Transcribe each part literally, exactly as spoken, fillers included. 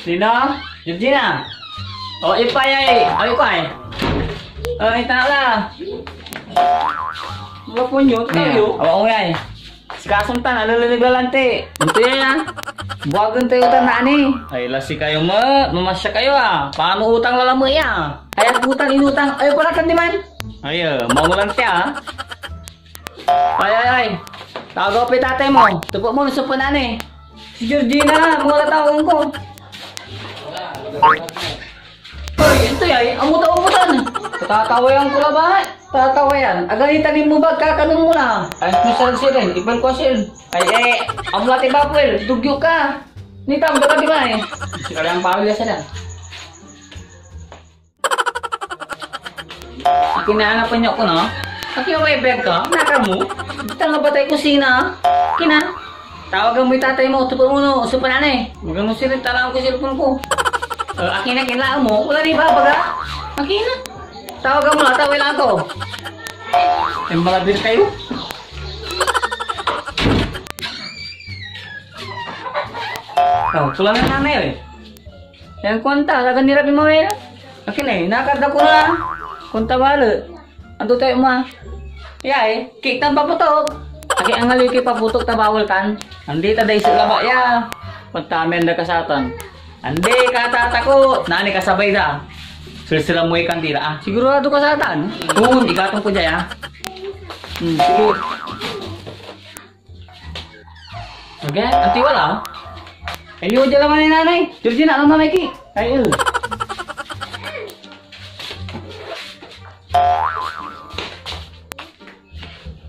Dina? Georgina? O, ipay ay, ay, ipay. Ay, tala. Wala po nyo, tayo. Awa ko ay. Sikason tan, alalalag lalanti. Anto ya, ya? Buagen tayo tan na ani. Ay, lasi kayo met, mamasya kayo, ah. Paano utang lalamet ya? Ay, ag utang, inutang. Ay, pala kan diman. Ay, ah, mamulanti, ah. Ay, ay, ay. Tawagan ko pay tatay mo. Tepet mo, so penan eh. Si Georgina, mga katawagan ko. Oy, ito yay, amo ta umutan. Tatawayan ko la ba? Tatawayan. Agay, tanim mo ba? Kakanon mo na. Ay, Mister Siren, ipel ko, Siren. Ay, eh, amo la ti Bapwel, dugyo ka. Nitam, daga di ba eh? Sikalang pawil ya sila. Akin na, anak, panyo ko, no? Akin na, may bag ka? Nakar mo? Di ta nga batay kusina. Akin na. Tawagan moy tatay mo, tepet mo no, so penan eh. Magano sirin, talaan ko cellphone ko. Eh, akin na, kinlaan mo, wala ni babaga. Akin na. Tawagan mo la, tawag lang ako. Ay, malabir kayo. Oh, kulang na nanay, eh. Yan, kuanta, lagan ni Rabi Mawel. Akin eh, nakada ko na. Kuanta bale. Anto tayo ma? Yay, kik tan paputok. Aki angali ki paputok ta bawal kan. Andi ta day so laba ya. Pantamen da ka satan. Andi ka tatakot. Nani kasabay da. Silsila mo ikan tila, ah. Sigurado ka satan. Kun, igatong ko dyan, ah. Hmm, sige. Okay, anti wala. Ayo, dyan naman ni nanay. Georgina, ano mamay ki? Ay, eh.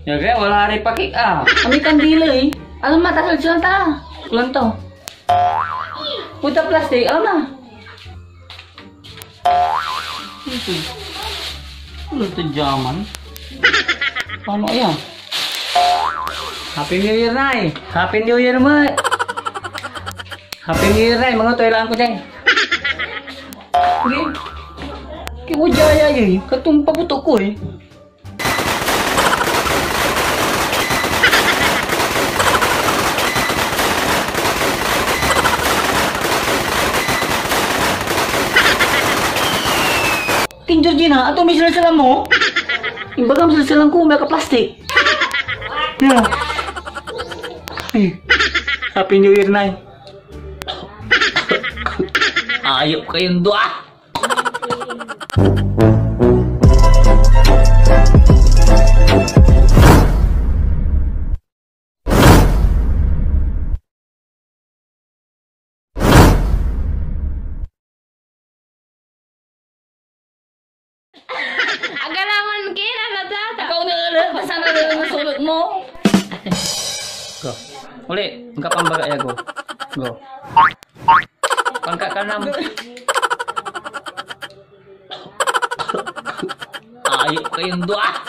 Yagre, wala rin pakik, ah. Ami kandila, eh. Alam mo, tasal siya ta. Kulang to. Puta plastic, alam na. Ito. Kulang to jaman. Paano kaya? Happy New Year, Nay! Happy New Year, May! Happy New Year, Nay! Mga toy lang ko dyan. Hindi. Kiwa dyan, ay, ay. Katumpa ko to ko, eh. King Georgina, ato may silsilan mo? Imbagam silsilan ko, may ka-plastic. Yeah. Eh, Happy New Year, Nay. Ayop kayong dua. Agalaman kira na tata. Ikaw na, ala, saan na lang ang sulot mo? Go. Uli, magkapambaga ya, go. Go. Pangka ka nam. Ayop kayong dua.